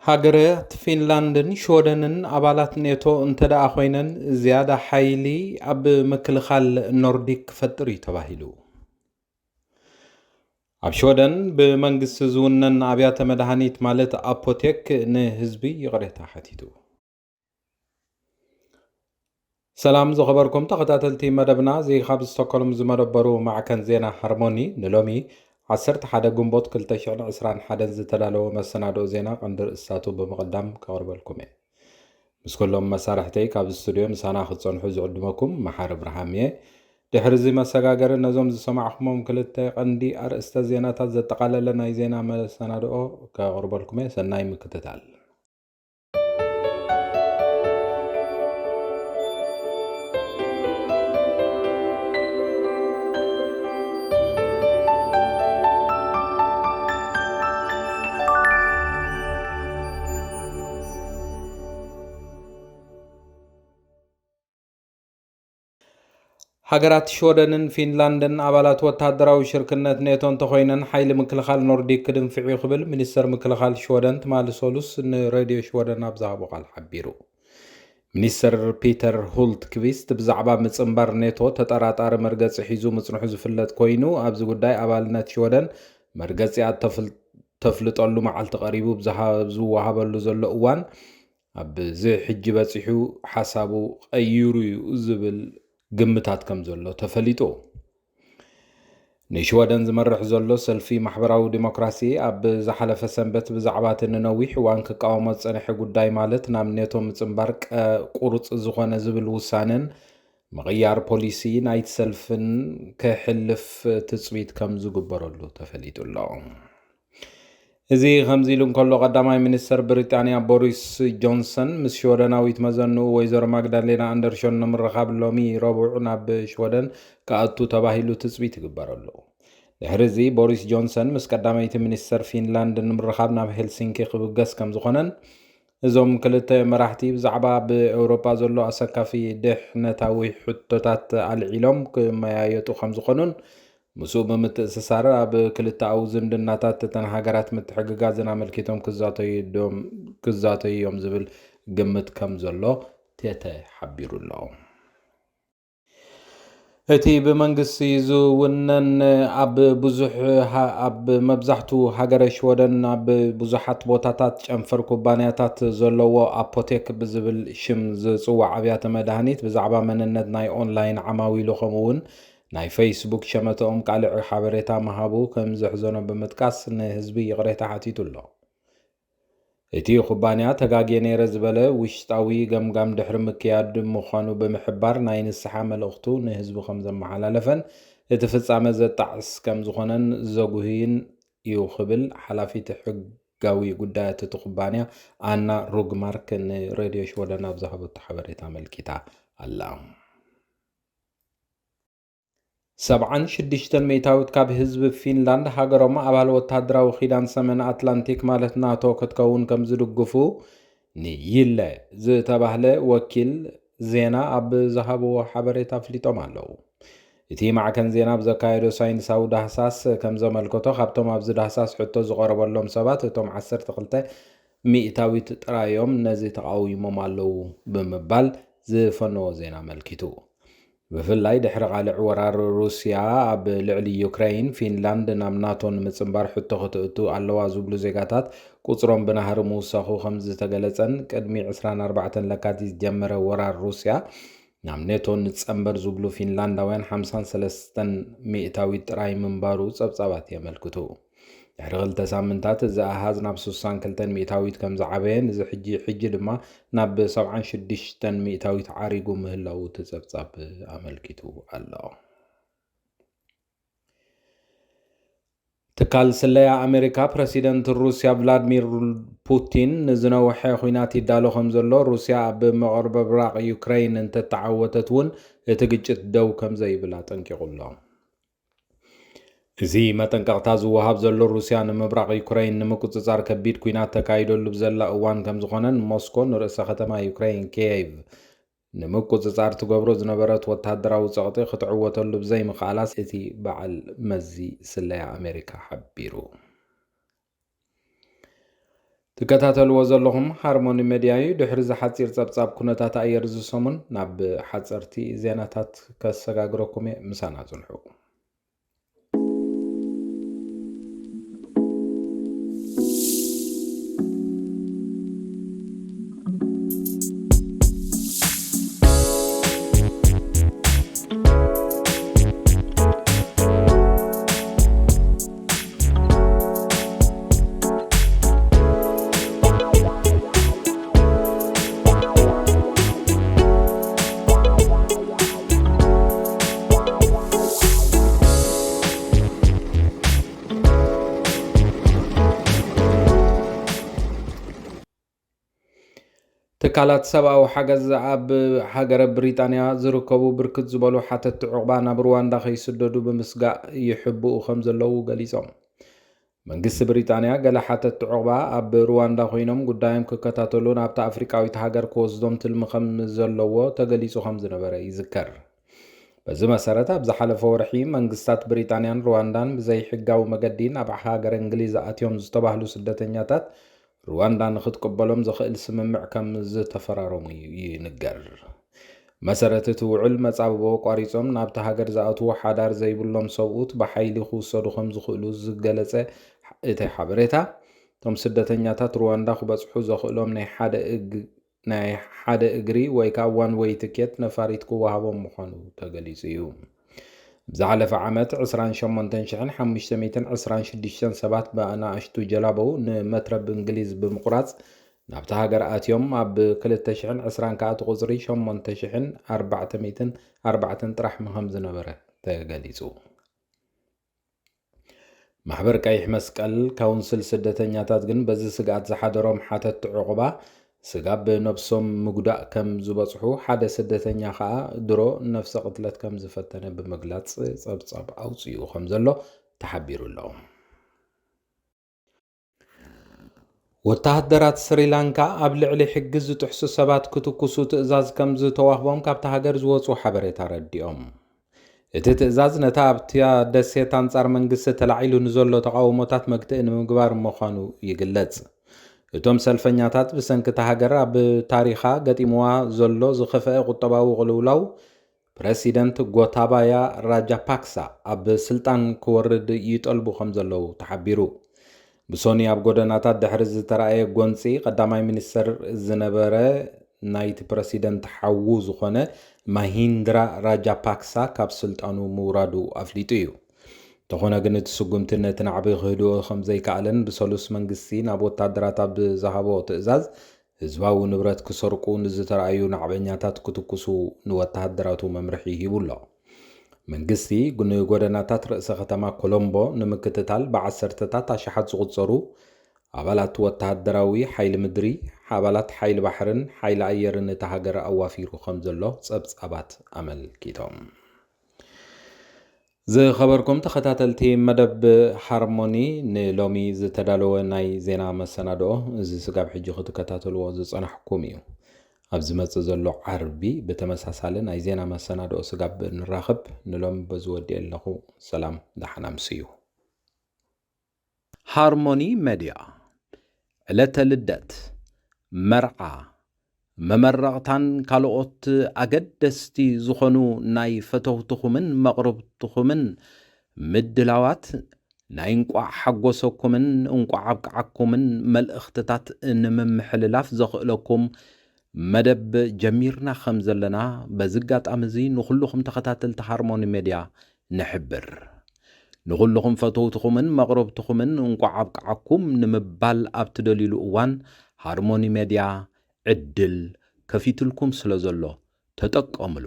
ሃገራት ፊንላንድን ሽወደንን ኣባላት ኔቶ እንተ ደኣ ኮይነን፣ ዝያዳ ሓይሊ ኣብ ምክልኻል ኖርዲክ ክፈጥር እዩ ተባሂሉ። ኣብ ሽወደን ብመንግስቲ ዝውነን ኣብያተ መድሃኒት ማለት ኣፖቴክ ንህዝቢ ይቕሬታ ሓቲቱ። ሰላም ዝኸበርኩም ተኸታተልቲ መደብና፣ እዚ ካብ ስቶኮልም ዝመደበሩ ማዕከን ዜና ሃርሞኒ ንሎሚ ዓሰርተ ሓደ ግንቦት ክልተ ሽሕን ዕስራን ሓደን ዝተዳለወ መሰናድኦ ዜና ቀንዲ ርእስታቱ ብምቕዳም ከቕርበልኩም እየ። ምስ ኩሎም መሳርሕተይ ካብ ስቱድዮ ምሳና ክትጸንሑ ዝዕድመኩም መሓሪ ብርሃም እየ። ድሕሪ እዚ መሰጋገሪ ነዞም ዝሰማዕኹሞም ክልተ ቀንዲ ኣርእስተ ዜናታት ዘጠቓለለ ናይ ዜና መሰናድኦ ከቕርበልኩም እየ። ሰናይ ምክትታል። ሃገራት ሽወደንን ፊንላንድን ኣባላት ወተሃደራዊ ሽርክነት ኔቶ እንተኾይነን፣ ሓይሊ ምክልኻል ኖርዲክ ክድንፍዕ እዩ ክብል ሚኒስተር ምክልኻል ሽወደን ትማሊ ሰሉስ ንሬድዮ ሽወደን ኣብ ዝሃቦ ቃል ሓቢሩ። ሚኒስተር ፒተር ሁልትክቪስት ብዛዕባ ምጽንባር ኔቶ ተጠራጣሪ መርገጺ ሒዙ ምጽንሑ ዝፍለጥ ኮይኑ፣ ኣብዚ ጉዳይ ኣባልነት ሽወደን መርገጺኣ ተፍል-፣ ተፍልጠሉ መዓልቲ ቀሪቡ ብዝሃ-፣ ዝወሃበሉ ዘሎ እዋን ኣብዚ ሕጂ በጺሑ ሓሳቡ ቀይሩ እዩ ዝብል ግምታት ከም ዘሎ ተፈሊጡ። ንሽወደን ዝመርሕ ዘሎ ሰልፊ ማሕበራዊ ዲሞክራሲ ኣብ ዝሓለፈ ሰንበት ብዛዕባ እቲ ንነዊሕ እዋን ክቃወሞ ዝጸንሐ ጉዳይ፣ ማለት ናብ ኔቶ ምጽንባር ቀ-፣ ቁርጽ ዝኾነ ዝብል ውሳነን ምቕያር ፖሊሲ ናይቲ ሰልፍን ከሕልፍ ትጽቢት ከም ዝግበረሉ ተፈሊጡ ኣሎ። እዚ ከምዚ ኢሉ እንከሎ፣ ቀዳማይ ሚኒስተር ብሪጣንያ ቦሪስ ጆንሰን ምስ ሽወደናዊት መዘንኡ ወይዘሮ ማግዳሌና ኣንደርሾን ንምርኻብ ሎሚ ረቡዕ ናብ ሽወደን ክኣቱ ተባሂሉ ትጽቢት ይግበረሉ። ድሕሪ እዚ ቦሪስ ጆንሰን ምስ ቀዳመይቲ ሚኒስተር ፊንላንድ ንምርኻብ ናብ ሄልሲንኪ ክብገስ ከም ዝኾነን፣ እዞም ክልተ መራሕቲ ብዛዕባ ኣብ ኤውሮጳ ዘሎ ኣሰካፊ ድሕነታዊ ሕቶታት ኣልዒሎም ክመያየጡ ከም ዝኾኑን፣ ምስኡ ብምትእስሳር ኣብ ክልተኣዊ ዝምድናታት እተን ሃገራት ምትሕግጋዝን ኣመልኪቶም ክዛተዩ ዶም-፣ ክዛተዩ እዮም ዝብል ግምት ከም ዘሎ ቴተ ሓቢሩ ኣሎ። እቲ ብመንግስቲ ዝውነን ኣብ ብዙሕ ሃ-፣ ኣብ መብዛሕቱ ሃገረ ሽወደን ኣብ ብዙሓት ቦታታት ጨንፈር ኩባንያታት ዘለዎ ኣፖቴክ ብዝብል ሽም ዝጽዋዕ ኣብያተ መድሃኒት ብዛዕባ መንነት ናይ ኦንላይን ዓማዊሉ ከምኡ እውን ናይ ፌስቡክ ሸመተኦም ቃልዕ ሓበሬታ ምሃቡ ከም ዘሕዘኖ ብምጥቃስ ንህዝቢ ይቕሬታ ሓቲቱ ኣሎ። እቲ ኩባንያ ተጋግየ ነይረ ዝበለ ውሽጣዊ ገምጋም ድሕሪ ምክያድ ምዃኑ ብምሕባር ናይ ንስሓ መልእኽቱ ንህዝቢ ከም ዘመሓላለፈን እቲ ፍጻመ ዘጣዕስ ከም ዝኾነን ዘጉህይን እዩ ክብል ሓላፊት ሕጋዊ ጉዳያት እቲ ኩባንያ ኣና ሩግማርክ ንሬድዮ ሽወደን ኣብ ዝሃበቶ ሓበሬታ ኣመልኪታ ኣላ። ሰብዓን ሽዱሽተን ሚእታዊት ካብ ህዝቢ ፊንላንድ ሃገሮም ኣባል ወተሃደራዊ ኪዳን ሰሜን ኣትላንቲክ ማለት ናቶ ክትከውን ከም ዝድግፉ ንይለ ዝተባህለ ወኪል ዜና ኣብ ዝሃብዎ ሓበሬታ ኣፍሊጦም ኣለዉ። እቲ ማዕከን ዜና ኣብ ዘካየዶ ሳይንሳዊ ዳህሳስ ከም ዘመልከቶ፣ ካብቶም ኣብዚ ዳህሳስ ሕቶ ዝቐረበሎም ሰባት እቶም ዓሰርተ ክልተ ሚእታዊት ጥራዮም ነዚ ተቓዊሞም ኣለዉ ብምባል ዝፈነዎ ዜና ኣመልኪቱ። ብፍላይ ድሕሪ ቃልዕ ወራር ሩስያ ኣብ ልዕሊ ዩክረይን፣ ፊንላንድ ናብ ናቶ ንምጽንባር ሕቶ ክትእቱ ኣለዋ ዝብሉ ዜጋታት ቁጽሮም ብናህሪ ምውሳኹ ከም ዝተገለጸን፣ ቅድሚ ዕስራን ኣርባዕተን ለካቲት ዝጀመረ ወራር ሩስያ ናብ ኔቶ ንጸንበር ዝብሉ ፊንላንዳውያን ሓምሳን ሰለስተን ሚእታዊት ጥራይ ምንባሩ ጸብጻባት የመልክቱ። ድሕሪ ክልተ ሳምንታት እዚ ኣሃዝ ናብ ስሳን ክልተን ሚእታዊት ከም ዝዓበየን፣ እዚ ሕጂ፣ ሕጂ ድማ ናብ ሰብዓን ሽዱሽተን ሚእታዊት ዓሪጉ ምህላዉ እቲ ጸብጻብ ኣመልኪቱ ኣሎ። ትካል ስለያ ኣሜሪካ፣ ፕረሲደንት ሩስያ ቭላድሚር ፑቲን ንዝነውሐ ኲናት ይዳሎ ከም ዘሎ፣ ሩስያ ኣብ ምቕርብራቕ ዩክረይን እንተተዓወተት እውን እቲ ግጭት ደው ከም ዘይብል ኣጠንቂቑ ኣሎ። እዚ መጠንቀቕታ ዝወሃብ ዘሎ፣ ሩስያ ንምብራቕ ዩክረይን ንምቁጽጻር ከቢድ ኲናት ተካይደሉ ብዘላ እዋን ከም ዝኾነን፣ ሞስኮ ንርእሰ ከተማ ዩክረይን ኪየቭ ንምቁጽጻር ትገብሮ ዝነበረት ወተሃደራዊ ጸቕጢ ክትዕወተሉ ብዘይምኽኣላስ እቲ በዓል መዚ ስለያ ኣሜሪካ ሓቢሩ። ትከታተልዎ ዘለኹም ሃርሞኒ ሜድያ እዩ። ድሕሪ እዚ ሓጺር ጸብጻብ ኩነታት ኣየር እዚ ሰሙን ናብ ሓጸርቲ ዜናታት ከሰጋግረኩም እየ። ምሳና ጽንሑ። ትካላት ሰብኣዊ ሓገዝ ኣብ ሃገረ ብሪጣንያ ዝርከቡ ብርክት ዝበሉ ሓተትቲ ዑቕባ ናብ ሩዋንዳ ከይስደዱ ብምስጋእ ይሕብኡ ከም ዘለዉ ገሊጾም። መንግስቲ ብሪጣንያ ገለ ሓተትቲ ዑቕባ ኣብ ሩዋንዳ ኮይኖም ጉዳዮም ክከታተሉ ናብታ ኣፍሪቃዊት ሃገር ክወስዶም ትልሚ ከም ዘለዎ ተገሊጹ ከም ዝነበረ ይዝከር። በዚ መሰረት ኣብ ዝሓለፈ ወርሒ መንግስታት ብሪጣንያን ሩዋንዳን ብዘይሕጋዊ መገዲ ናብ ሃገረ እንግሊዝ ኣትዮም ዝተባህሉ ስደተኛታት ሩዋንዳ ንክትቅበሎም ዘኽእል ስምምዕ ከም ዝተፈራረሙ ይንገር። መሰረት እቲ ውዕል መጻብቦ ኣቋሪጾም ናብቲ ሃገር ዝኣትዉ ሓዳር ዘይብሎም ሰብኡት ብሓይሊ ክውሰዱ ከም ዝኽእሉ ዝገለጸ እቲ ሓበሬታ፣ እቶም ስደተኛታት ሩዋንዳ ክበጽሑ ዘኽእሎም ናይ ሓደ እግ ናይ ሓደ እግሪ ወይ ከዓ ዋን ዌይ ትኬት ነፋሪት ክወሃቦም ምዃኑ ተገሊጹ እዩ። ብዝሓለፈ ዓመት ዕስራን ሸሞንተን ሽሕን ሓሙሽተ ሚእትን ዕስራን ሽዱሽተን ሰባት ብኣናእሽቱ ጀላቡ ንመትረብ እንግሊዝ ብምቑራጽ ናብታ ሃገር ኣትዮም፣ ኣብ ክልተ ሽሕን ዕስራን ከዓ እቲ ቁጽሪ ሸሞንተ ሽሕን ኣርባዕተ ሚእትን ኣርባዕተን ጥራሕ ከም ዝነበረ ተገሊጹ። ማሕበር ቀይሕ መስቀል ካውንስል ስደተኛታት ግን በዚ ስግኣት ዝሓደሮም ሓተትቲ ዑቕባ ስጋብ ነብሶም ምጉዳእ ከም ዝበጽሑ፣ ሓደ ስደተኛ ከኣ ድሮ ነፍሰ ቅትለት ከም ዝፈተነ ብምግላጽ ጸብጻብ ኣውጺኡ ከም ዘሎ ተሓቢሩ ኣሎ። ወተሃደራት ስሪላንካ ኣብ ልዕሊ ሕጊ ዝጥሕሱ ሰባት ክትኩሱ ትእዛዝ ከም ዝተዋህቦም ካብታ ሃገር ዝወጹ ሓበሬታ ረዲኦም። እቲ ትእዛዝ ነታ ኣብታ ደሴት ኣንጻር መንግስቲ ተላዒሉ ንዘሎ ተቓውሞታት መግትኢ ንምግባር ምዃኑ ይግለጽ። እቶም ሰልፈኛታት ብሰንኪ እታ ሃገር ኣብ ታሪኻ ገጢምዋ ዘሎ ዝኸፍአ ቁጠባዊ ቅልውላው ፕረሲደንት ጎታባያ ራጃፓክሳ ኣብ ስልጣን ክወርድ ይጠልቡ ከም ዘለዉ ተሓቢሩ። ብሶኒ ኣብ ጎደናታት ድሕሪ ዝተራእየ ጎንጺ፣ ቀዳማይ ሚኒስተር ዝነበረ ናይቲ ፕረሲደንት ሓዉ ዝኾነ ማሂንድራ ራጃፓክሳ ካብ ስልጣኑ ምውራዱ ኣፍሊጡ እዩ። እንተኾነ ግን እቲ ስጉምቲ ነቲ ናዕቢ ክህድኦ ከም ዘይከኣለን ብሰሉስ መንግስቲ ናብ ወታደራት ኣብ ዝሃቦ ትእዛዝ ህዝባዊ ንብረት ክሰርቁ ንዝተራእዩ ናዕበኛታት ክትኩሱ ንወተሃደራቱ መምርሒ ሂቡ ኣሎ። መንግስቲ ንጎደናታት ርእሰ ከተማ ኮሎምቦ ንምክትታል ብዓሰርተታት ኣሽሓት ዝቑጸሩ ኣባላት ወተሃደራዊ ሓይሊ ምድሪ፣ ኣባላት ሓይሊ ባሕርን ሓይሊ ኣየርን እታ ሃገር ኣዋፊሩ ከም ዘሎ ጸብጻባት ኣመልኪቶም። ዝኸበርኩም ተኸታተልቲ መደብ ሃርሞኒ፣ ንሎሚ ዝተዳለወ ናይ ዜና መሰናድኦ እዚ ስጋብ ሕጂ ክትከታተልዎ ዝጸናሕኩም እዩ። ኣብ ዝመጽእ ዘሎ ዓርቢ ብተመሳሳሊ ናይ ዜና መሰናድኦ ስጋብ ንራኸብ፣ ንሎሚ በዚ ወዲኤ ኣለኹ። ሰላም፣ ደሓን ኣምስዩ። ሃርሞኒ ሜድያ፣ ዕለተ ልደት፣ መርዓ፣ መመረቕታን ካልኦት ኣገደስቲ ዝኾኑ ናይ ፈተውትኹምን መቕርብትኹምን ምድላዋት፣ ናይ እንቋዕ ሓጎሰኩምን እንቋዕ ኣብቅዓኩምን መልእኽትታት ንምምሕልላፍ ዘኽእለኩም መደብ ጀሚርና ከም ዘለና በዚ ኣጋጣሚ እዚ ንኹልኹም ተኸታተልቲ ሃርሞኒ ሜድያ ንሕብር። ንኹልኹም ፈተውትኹምን መቕረብትኹምን እንቋዕ ኣብቅዓኩም ንምባል ኣብ ትደልዩሉ እዋን ሃርሞኒ ሜድያ ዕድል ከፊትልኩም ስለ ዘሎ ተጠቀምሉ።